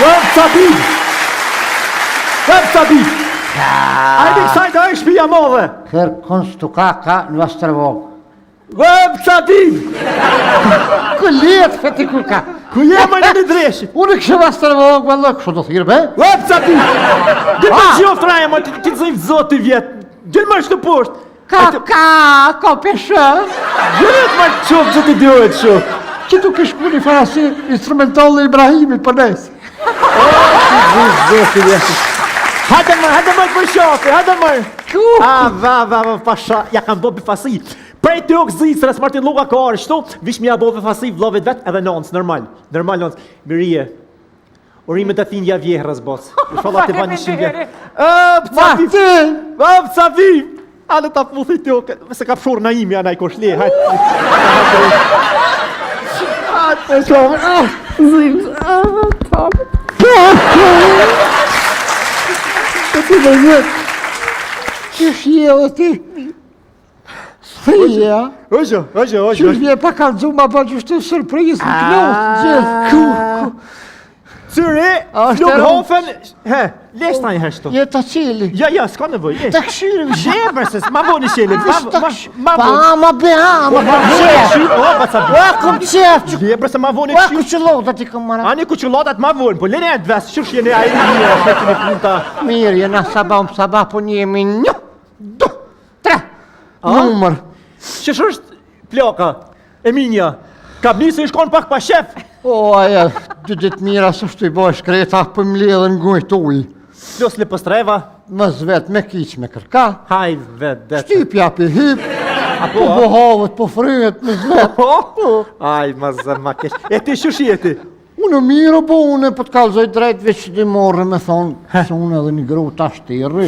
Vep ca bi! Vep ca bi! Ajde kësaj do e shpija madhe! Kër konstu ka në Vastërvog. Vep ca bi! Ku letë fëti ku ka? Ku je më në një dreshit? Unë kështë Vastërvog, valla, kështu do thirë be? Vep ca bi! Gjë më gjoftë raja, më ti të zëjtë zoti vjetë! Gjë më është të poshtë! Ka, ka, ka peshë. Gjëtë ma qoftë që ti duhet shu. Që tu kish shku një fara si instrumentalli Ibrahimit për nesë. Zoti vjetë. Hajde më, hajde më për shofi, hajde më. Ku? A, va, va, va, pasha, ja kam bo befasi. Prej të okë Zvicrës, Martin Luka ka arë, shtu, vish mi ja bo befasi, vllavit vet edhe nonës, normal, normal nonës. Mirije, Urime të thindja vjehrës, boc. Inshallah të bani shumë vjet. Ëp, ca vi. Martin! Ëp, ca vi. Ale ta puthi të okë. Se ka pshurë na imi, anaj koshli. Hajt. Atë shumë. Zim, ah, top. Po ti më zët. Qysh je edhe ti? Thija. Ojo, ojo, ojo. Qysh vje pa kallxu ma pa qështu surprizë në knot, gjithë, ku, ku. Cyri, Flughafen, he, lesh ta një herë shtu. Je ta qeli. Ja, ja, s'ka nevojë, lesh. Ta këshyrim. Zhebër se, ma vonë qeli, ma, ma, ma Pa, vonë. ma be, ma ma qef. O, pa ca Ua, kom qef, që, Zhebër se ma vonë ua, këshyr. kuqëllotat i kom mara. Ani kuqëllatat ma vonë, po lene e të vesë, qysh jeni ai mirë, është keni punta. Mirë, jena sabah, më sabah, po një jemi një, dy, tre, numër. Qysh është plaka, Eminja, ka bni se i shkon pak pa shef. O, aja, dy ditë mira së është i bojë shkreta, për po mledhën gujt ujë. Plus le pëstreva. Më zvet me kiq me kërka. Haj, vet, det. Shtypja për hyp. Apo, po bohovet, po fryhet, më zvet. Po, Aj, ma zë, ma keq. E ti qysh je ti? Unë mirë, po unë po të kallzoj drejt veç di morë me thonë, se unë edhe një gru tash ti rri.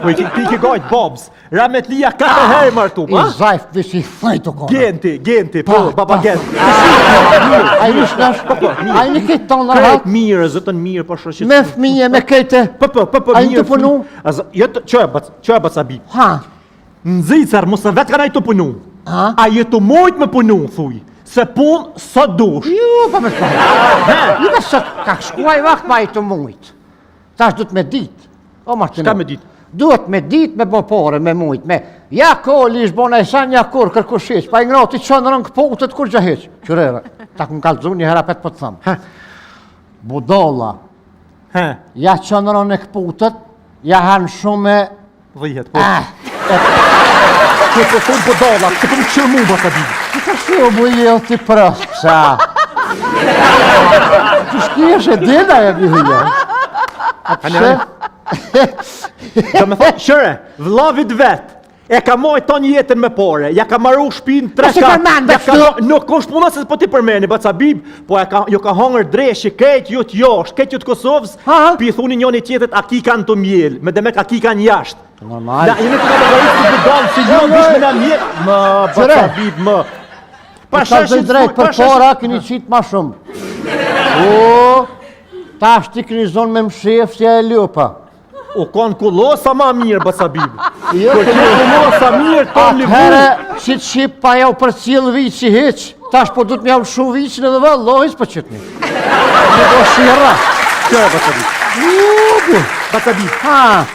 Po i ti ke gajt babs. Rahmetlia katër herë martu, I pa? zajf veç i thaj të kone. Genti, Genti, po, baba Gent. Ai është nash, Po, po, mirë. ai në këtë tonë Krejt rahat, mirë, zotën mirë, po shoqë. me fëmijë, me këte. Po, po, po, po, Ai mirë. të punu? fëmijë. A zë- Jo, të- çoja bac, çoja bac abi. Ha, Në Zvicër, mos e vetë kanë ai të punu. Ha? A je të mujt me punu, thuj. Se pun sa dush. jo, po me thonë. Jo, me sot, ka shkuaj vakt pa i të mujt. Tash duhet me dit. O, Martino. Çka me dit? Duhet me dit me bo pare, me mujt, me... Ja koli ish bona e san, ja kur, kërkush hiq, pa i ngrati qënë rënë këputet, kur gjë hiq. Qërere, ta këm kallzu një herë apet po të thëmë. Budolla, He, ja qënë rënë këputet, ja hanë shumë e... dhihet, po. Ah, Ku po thon po dalla, ku po më qërë mu bac abi. Ti ka shi o bu jel ti prës, psa? Ti shkish e dina e bihja. A pse? Do me thonë, qëre, vllavit vet, e ka mojt tonë jetën me pare, ja ka maru shpinë tre Po si kat, përmend, ja ka, kështu? nuk është puna se po ti përmeni, bac Habib, po e ka, jo ka hongër dreshi, krejt ju të jashtë, krejt ju të Kosovës, Ha? pi thuni njëri tjetrit, a ki kanë të mjel, me demek a ki kanë jashtë. Normal. Na, jemi të në llogarit të budall, si jo, vish me na mjel, më, bac Qëre? Habib, më. Po ta zëj drejt, për para keni qitë ma shumë. O, tash ti keni zonë me mshef si e lupa. U konë kullosa ma mirë, bac Habib. Jo, Kur keni- kullosa mirë, tonë livu. Atëherë, që të shqip pa jau për cilë viqi hiq, tash po du të m'jau lëshu viqin edhe vëllohis po qëtni. Në do shira. Qëre, bac Habib? Ubu. Bac Habib, Ha,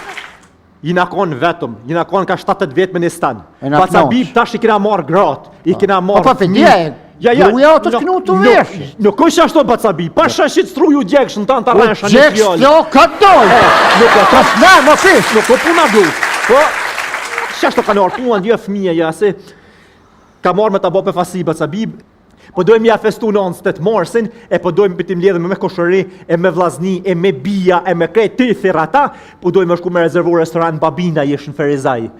Jina konë vetëm, jina konë ka 7-8 vjet me një stan. E na Bac knoq. Habib tash i kena marrë gratë, i kena marrë Po, po, fëmijë. dje, Ja, ja, gruaja o të nuk- knu të nuk- veshi. Nuk është ashtu Bac Habib, pa shashit struju djegsh në tanë të rresha një Gjeksh fjalë. kjo, këtë dojë. Nuk e Tash na, më fish. Nuk o puna gru. Po, qashtu kanë ardhur puna ndje fëmijë, ja se ka marrë me ta bë befasi Bac Habib. Po dojmë ja festu në 8 marsin, e po dojmë për të mbledhim me koshëri, e me vllazni, e me bija, e me krejt ti thirr ata, po dojmë shku me rezervu restoran Babina jesh në Ferizaj.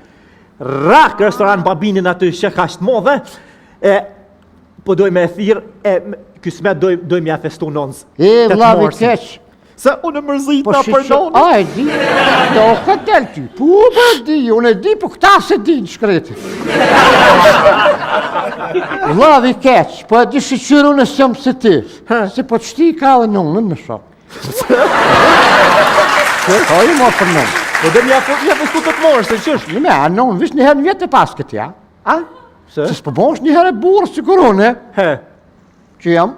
Rak restoran Babinin aty që ka të madhe, e po dojmë me e thirr, e me- kysmet dojmë dojmë ja festu në E, 8 vllavi marsin. keq. Se unë e mërzita Po për shiqo, nonën. a e di, do ka del ty, po po e di, unë e di, po këta se di në shkreti. Vllavi keq, po e di shiqyr unë s'jam si ti, se po qëti ka edhe nonën me shok. Po i mo për nonë. Po dojmë ja, ja festu 8 marsin, qysh? Një me, a nonë, vish një herë në vjetë e pas këtë, ja? A? Se? Se s'po bosh një herë e burë, sigur unë, He. që jam.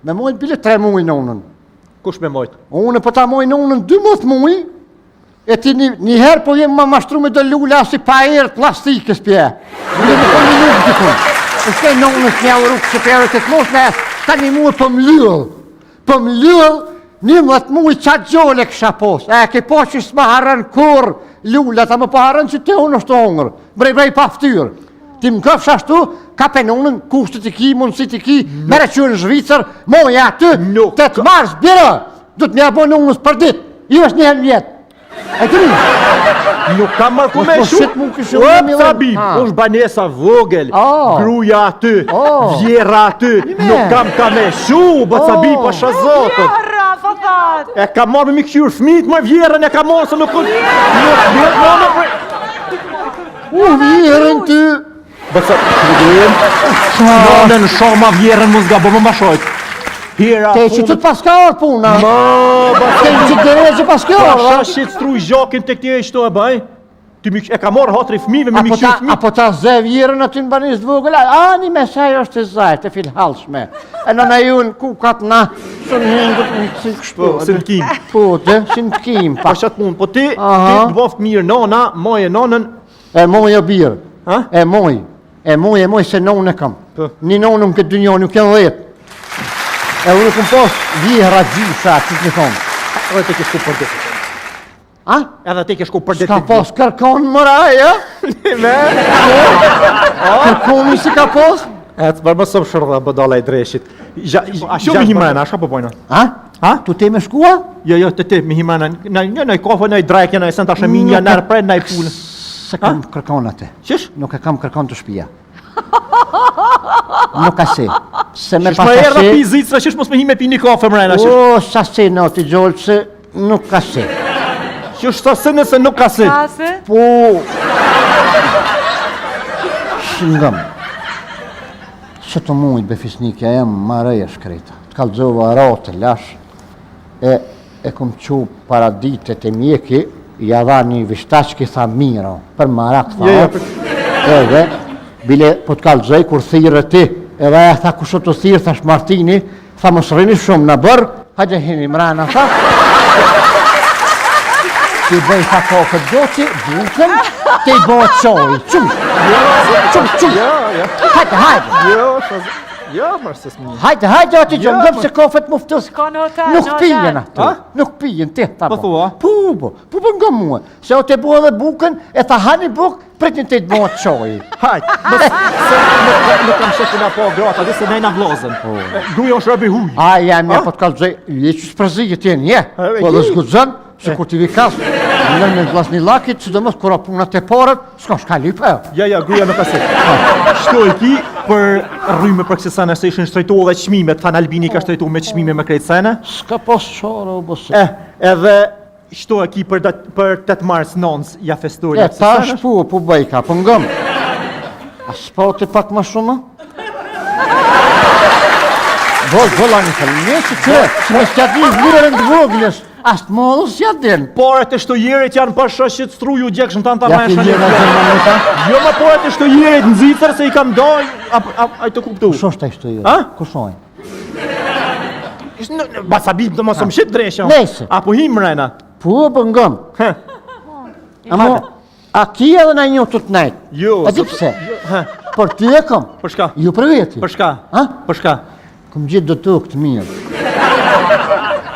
Me mojt bile 3 muj nonën. Kush me mojt? Unë po ta moj nonën 12 muj, e ti një, një herë po vjen ma mashtru me do lula si pa erë plastikës pje. Në një po një lugë dikun. E shkej nonës një uru që pjerë të të mos me, tani mua po më lyll. Po më lyll, 11 muj qatë gjole kësha pos. E ke po që s'ma harron kurrë lulat, ama po harron që te unë është të hongër. Brej brej pa ftyrë. Ti më këfsh ashtu, kape nonën, kushtet i ki, mundësit i ki, merre që në Zvicër, moje aty, Nuk 8 mars, bjera, du të mja bo nonës për dit, ju është një herë në vjetë. E të një? Nuk kam marrë ku me Mos shu. shit mu kishë O, unë mi Sabi, Ha. është banesa vogël, Oh. gruja aty, Oh. vjera aty, nuk kam ka me shu, bë Sabi, Oh. pa shazotët. Vjerra, po thot. E kam marrë me mi kqyr fëmijët, më vjerën e kam marrë se nuk nuk nuk nuk nuk U vjerën ty! Bë sa, Nonën shoma vjerën mos gabo më mashojt. Hira. Te që të pas ka orë puna. Ma, bë Te që të që pas ka orë. Pasha shit struj gjakin tek ti e qëto e bëj. Ti mi e ka marrë hatri fëmijëve me mi Apo kqyr ta, fëmijët. apo ta ze vjerën aty në banisë të vogël, a një mesaj është e zajt, e filhallshme. E në në junë, ku katë na, së në hengët në si kështu. Po, si në kim. Po, dhe, si në kim, Pa pa. qatë punë, po ti, ti Aha. të bëft mirë nona, moje nonën, E moj o birë. Ha? E moj. E moj, e moj se nonë e kam. Po. Një nonë në këtë dynjo nuk janë dhjetë. E unë kom pas vjehra gjysha, që të thonë. edhe ti ke shku për ditë. A? Edhe ti ke shku për ditë. S'ka pas kërkon mëraj, a? Me? Kërkon si ka pas? E të bërë më së shërdha bëdala i dreshit. Ja, a shu mi himrena, a shka po bojna? A? Ha? Tu te me shkua? Jo, jo, të ti, mi himrena, në një në kafe, në drekë, në sen tash e minja, në prej, në punë. Se kam kërkon atë. Qysh? Nuk e kam kërkon të shtëpia. Nuk ka si. Se me Qysh më erdha pas pi zicra, qysh mos me hi me pi një kafe mrena, qysh? O, sa si në ti gjolë, se nuk ka si. Qysh sa se nëse nuk ka si. Ka se? Po... Shngëm. Se të mujt be fisnikja jam marej e shkreta. Të kallëzova ratë lash, e, e kom qu para dite të mjeki, ja dha një vishtaqki tha miro, për marak tha, Jo, jo, o. edhe, bile po të kallëzoj kur thirre ti, edhe aja tha kush o të thirr, thash Martini, tha mos rrini shumë në bër, hajde hini mrena, tha. Ti bëj tha kofët goti, bukën, ti i bëhet çoj, çum, çum, çum. Jo, jo. Hajde, hajde, Jo, shaz... Jo, mërë se s'mi. hajde, hajde, aty Jo, gjë, ngëm po- se kofet më ftos. Shko në hotel, Nuk në hotel. pijen ato, Ha? nuk pijen, ti tha Po thua? Po, po, po po nga mua, se o te bua edhe bukën, e tha hani buk, pritni te të bëhet çoj. Hajt, mos, se nuk, nuk kam shef na po grata, di se ne na vllazën. Gruaja është robi huj. A, jam, ja, Ha? po të kallëzoj, je që s'përzihet jenë, je, E, po dhe ki. s'guxon, se kur ti vi kas, në me vllazën lakit, sidomos kur a puna te parët, s'ka shka lyp, e. Ja, ja, gruaja nuk ka si. Shto e ki për rrymë për kësi sene se ishin shtrejtu edhe çmimet, than Albini ka shtrejtu me çmime me krejt sene. S'ka pas qare, o bose. Eh, edhe shto e ki për, dat, për 8 mars nons ja festojnë. E, tash po, po bëj ka, po ngëm. A s'po të pak më shumë? a? Vol, vol, ani faleminderit, që që, që me s'ja di vlerën të voglës, as të mollës s'ja din. Paret e shtojerit janë pa shashit struju gjekshën tanë ta Ja ki mesha vlerën e gjermanita? Jo ma paret e shtojerit në Zvicër se i kam doj, a, a, a, të kuptu. Kush është ai shtu jo? A? Kush është? Basabi, të mos më shit dresha. Nëse. Apo him mrena. Po, po ngëm. Hë. Amo, a ki edhe na një të të nejt? Jo, A di zot- pse? jo, hë. Por ty e kam. Për shka? Ju për veti. Për shka? Ha? Për shka? Kom gjithë do tokë të mirë.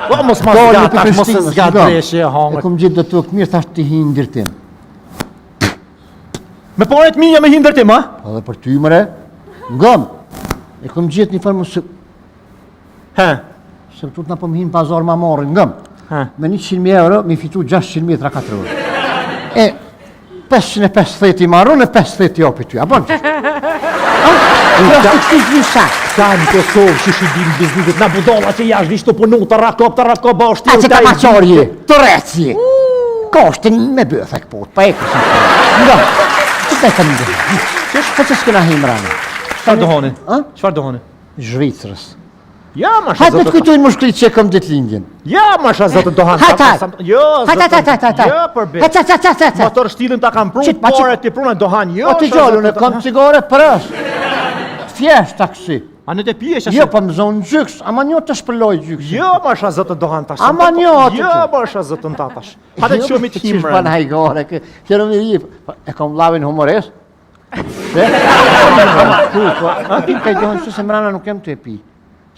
Po mos ma Doli zgat, për tash mos e Prishtinës, zgat ngëm. dreshë e E hangër. kom gjithë do tokë të mirë, thash ti hi në ndërtim. Me paret mia me hi ndërtim, ha? Po edhe për ty mëre, ngëm. E kom gjithë një farë mos se He. se këtu të na po më hinë pazar ma marrin, ngëm. He. Me 100.000 euro mi fitu 600 metra katror. E 550 i marrun e 50 i opi ty, a bon që? A? Pra të këtu gjë sa. Ka në Kosovë që shi din bizneset, na budalla që jashtë vish të punu, të rakop, të rakop, ba A që ta maqar je, të rec je. Koshtin me bëthek po, pa e kësë. Ngëm, që të e të ndë? Qysh, po që s'kena him rana? Çfarë do honi? A? Çfarë do honi? Zvicrës. Ja, ma sha Hajde të zotë. kujtojnë mushkëritë që e kom ditëlindjen. Ja, ma sha zotë do han. Hajt, hajt. Jo, Hajt, hajt, hajt, hajt, hajt. Jo, për be. Hajt, hajt, hajt, hajt, hajt. Motor shtilin ta kam pru, Qit, ma qit. pare ti pruna do han. Jo. O ti sha gjallë, unë zotë, kam cigare përës. Thjesht taksi. A në të pije që Jo, po më zonë gjyks, ama një të shpërloj gjyks. Jo, më është zotën dohan tash. Ama një atë. Jo, më është zotën ta tash. Hajde të shohim të himrën. Qysh bën hajgore, kë. Qëro mi jip. E kam vllavin humorist. Se? Ku, po, a ti ka dohan se mrana nuk jam të e pi.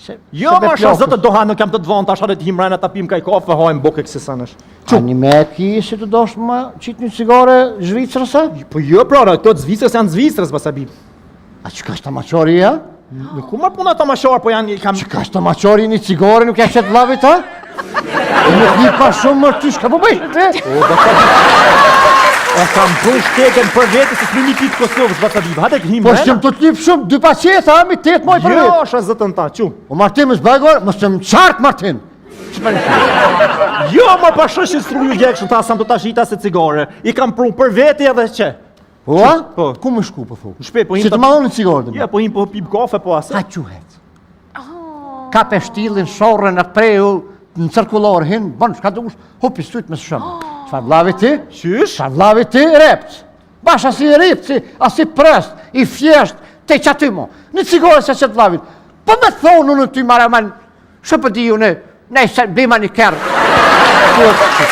Se, jo, më është zotën dohan nuk jam të të vonë tash, hajde të himrën ta pim kaj kafe, hajm bukë kësi sanësh. Çu. Ani me ki si të dosh më qit një cigare Zvicrës a? Po jo, pra, këto të Zvicrës janë Zvicrës, basabi. A çka është tamaqari, a? Nuk u marr puna tamaqar, po janë kam Çka është tamaqari një cigare nuk ja qet vllavit, a? Nuk një pa shumë më ty, çka po bëjsh ti? O, basa E kam pru shtegën për vete se s'mi një pitë Kosovës, basa di. Hajde të him Po s'jam të të lyp shumë, dy paqeta, a mi tetë moj për vetë. Jo, shë zëtën ta, qu. O Martin, mos bëj mos të më qartë Martin. Jo, më pa shëshin struju gjekshën, ta sam të ta shita se cigare. I kam pru për vete edhe që. Po, a? Po. Ku më shku, po thu? Në shpe, po him... Si të ma unë cigare të Ja, po him po pim kafe, po asë. Ha quhet. Oh. Ka peshtillin, shorrën, atë preu, në cirkulor, hin, bën, shka dush, hupi sytë me shumë. Oh. Çfarë vllavi ti? Qysh? Çfarë vllavi ti? Rept. Bash asi rept, si, asi prest, i thjesht, te qaty mo. Një cigare s'e qet vllavit. Po me thonë unë ty maraman, Shë për di unë, ne se bima një kerr.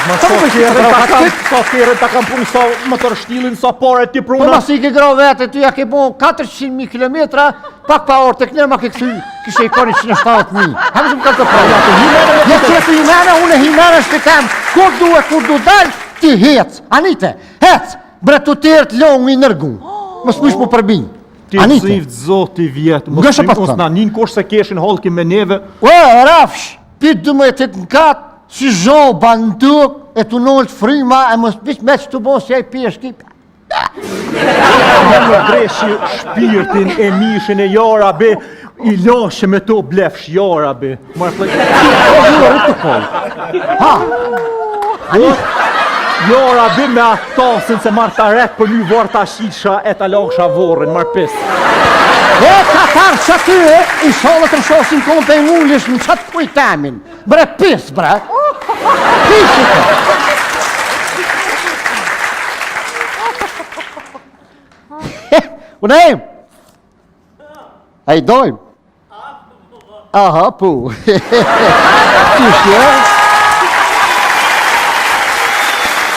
Ma sa kerrën ta kam, sa kerrën ta kam punu, sa motor shtilin, sa pare ti pruna. Po masi ke gra vetë, ty ja ke bo 400.000 km, pak pa orë të kënërë ma ke këthy, kishe i koni 170.000. Ha më shumë ka të pra. Ja që të himene, unë e himene shtë kam, kur du e kur du dalë, ti hec, anite, hec, bre të tjerët longë i nërgu, mos më shmu përbinj. Ti zift zoti vjet, mos Ngëshë mos na nin kush se keshin hollki me neve. O, rafsh, pi 12 në kat, si zhoba në duk, e të nolët fryma, e mos biq me që të bo si e pjeshki. Në më dreshi shpirtin e mishin e jara be, i lashe me to blefsh jara be. Marë plë... Ha! Ani? Jora bi me atë tasin se marrë ta rek për një vorë ta shisha e ta lagsha vorrin, marrë pis. E ka tarë që aty e, i sholët të shosin konë të ngulish në qatë kujtemin. Bre pis, bre. Pis i të. Unë e, a i dojmë? Aha, po. Qysh, ja?